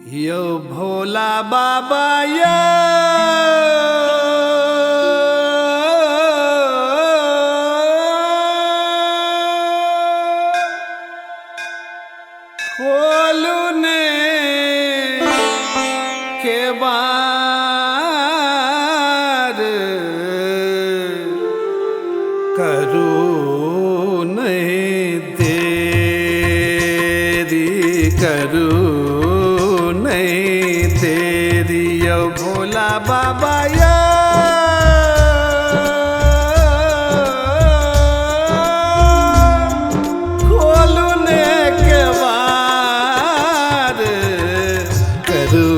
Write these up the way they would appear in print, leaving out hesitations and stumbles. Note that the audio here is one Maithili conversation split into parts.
यो भोला बाबा यो खोलू ने के बार करू नहीं देरी करू नहीं तेरी यो भोला बाबा यो खोलू ने के बार करू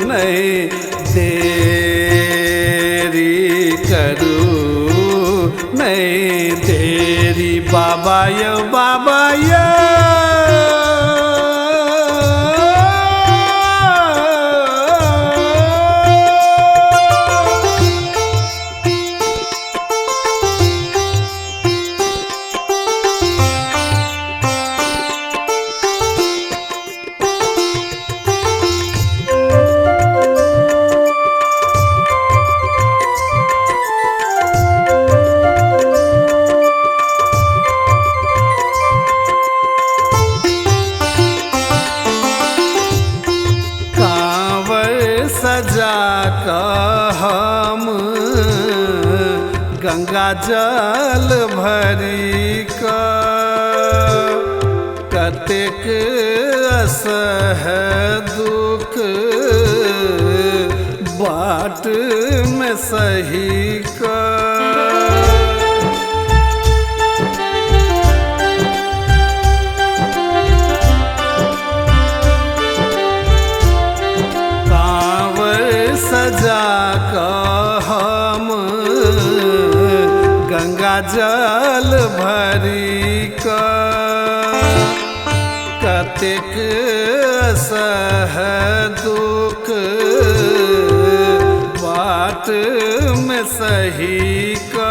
नहीं देरी करू नहीं तेरी बाबा यो बाबा यो सजा हम गंगा जल भरी कतेक असह दुख बाट में सही का। सजा हम गंगा जल भरी कतेक सह दुख बाट में सही का।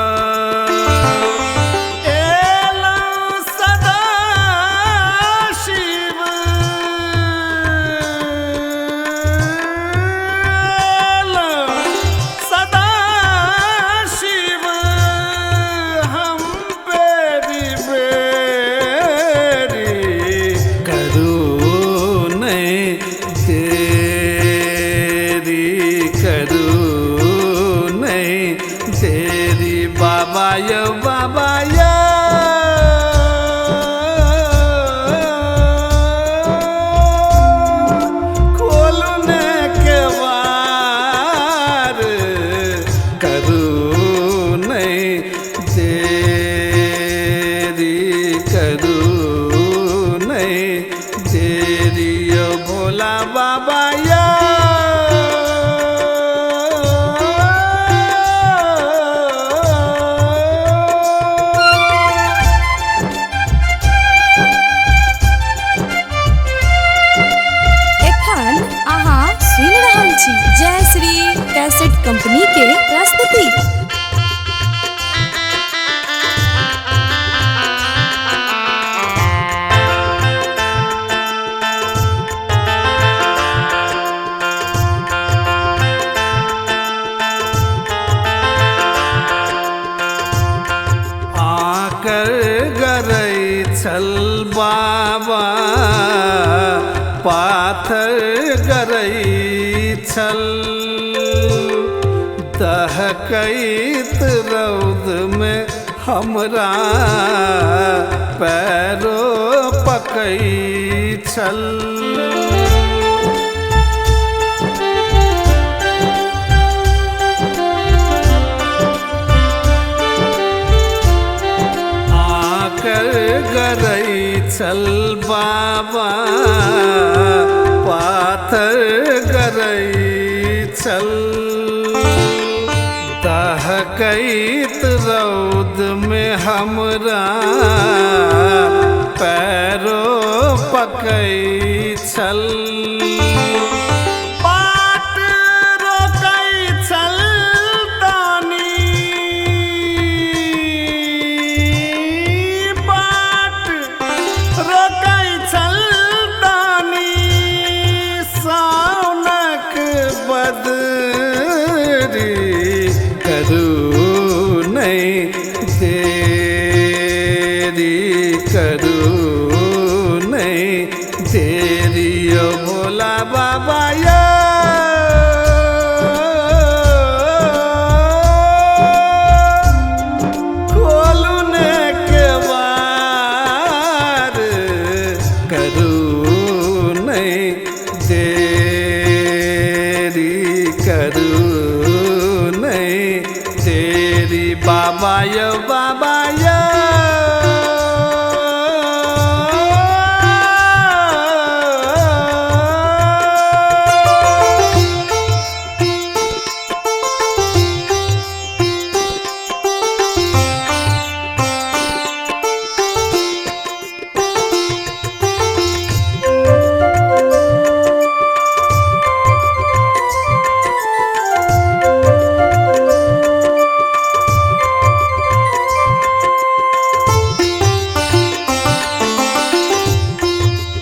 बाबा यो बाबा यो खोलू ने के बार करू नहीं देरी करू नहीं देरी यो भोला बाबा यो। जय श्री कैसेट कंपनी के प्रस्तुति। आकर गरई छल बाबा पाथर गरई छल दहकैत रौद में हमरा पैरो पकई छल। आकर गरई छल बाबा पाथर गरई छल दहकैत रौद में हमरा पैरो पकई छल। बाट रोकै छल तानी बाट रोकै छल तानी। बाबा यौ, खोलू ने केवार, करू नहीं देरी, करू नहीं देरी बाबा यौ, बाबा यौ।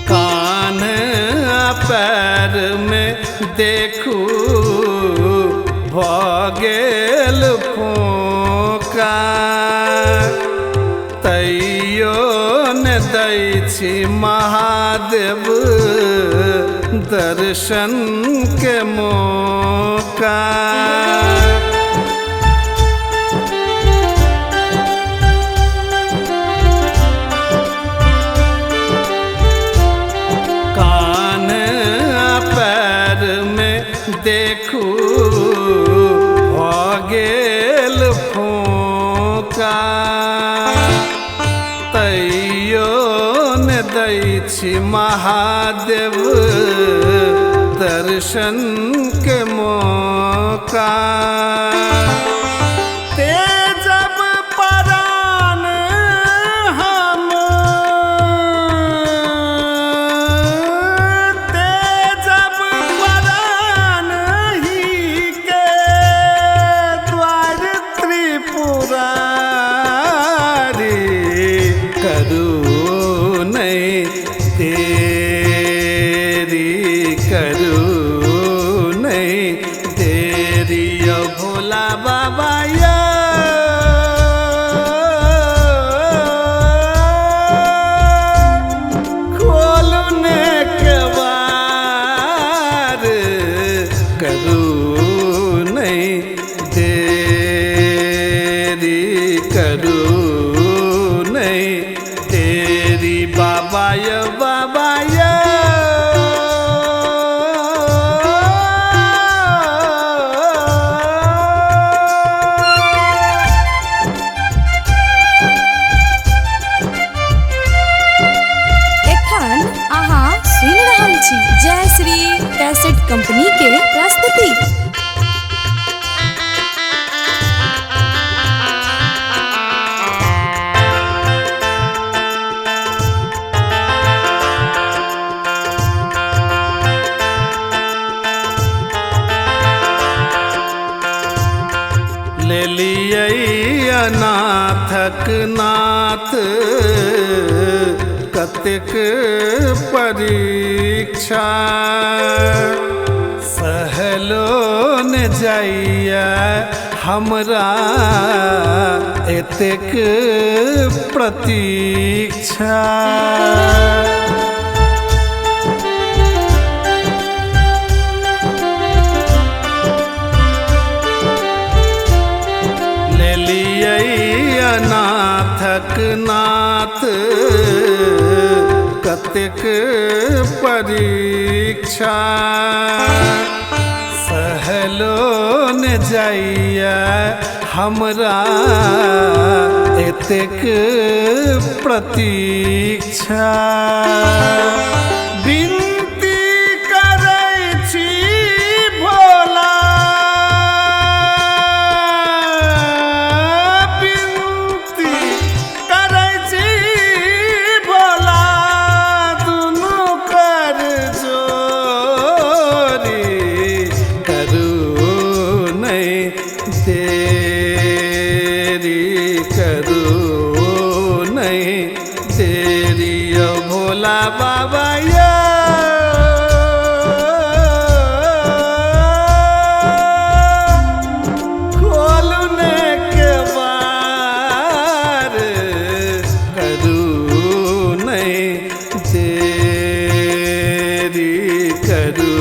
कान पैर में देखू भऽ गेल फोका, तैयो ने दै छी महादेव दर्शन के मौका। कान पैर में देखू भऽ गेल फोका, तैयो ने दै छी महादेव दर्शन के मौका। तेजब परान हम, तेजब परान ही के द्वार त्रिपुरारी, करू नहीं देरी, करू नहीं देरी यौ भोला बाबा यौ, खोलू ने केवार, करू नहीं देरी, करू नहीं देरी बाबा यौ, बाबा यौ। एखन अहाँ सुनि रहल छी जय श्री कैसेट कंपनी के प्रस्तुति। लेलियै अनाथक नाथ कतेक परीक्षा, सहलो ने जाइया हमरा एतेक प्रतीक्षा। लेलियै अनाथक नाथ कतेक परीक्षा, सहलो ने जाइया हमरा एतेक प्रतीक्षा। विनती करै छी भोला, विनती करै छी भोला, दुनू कर जोरी, करू नहीं देरी, करू नहीं देरी यौ भोला बाबा यौ, खोलू ने केवार, करू नहीं देरी, करू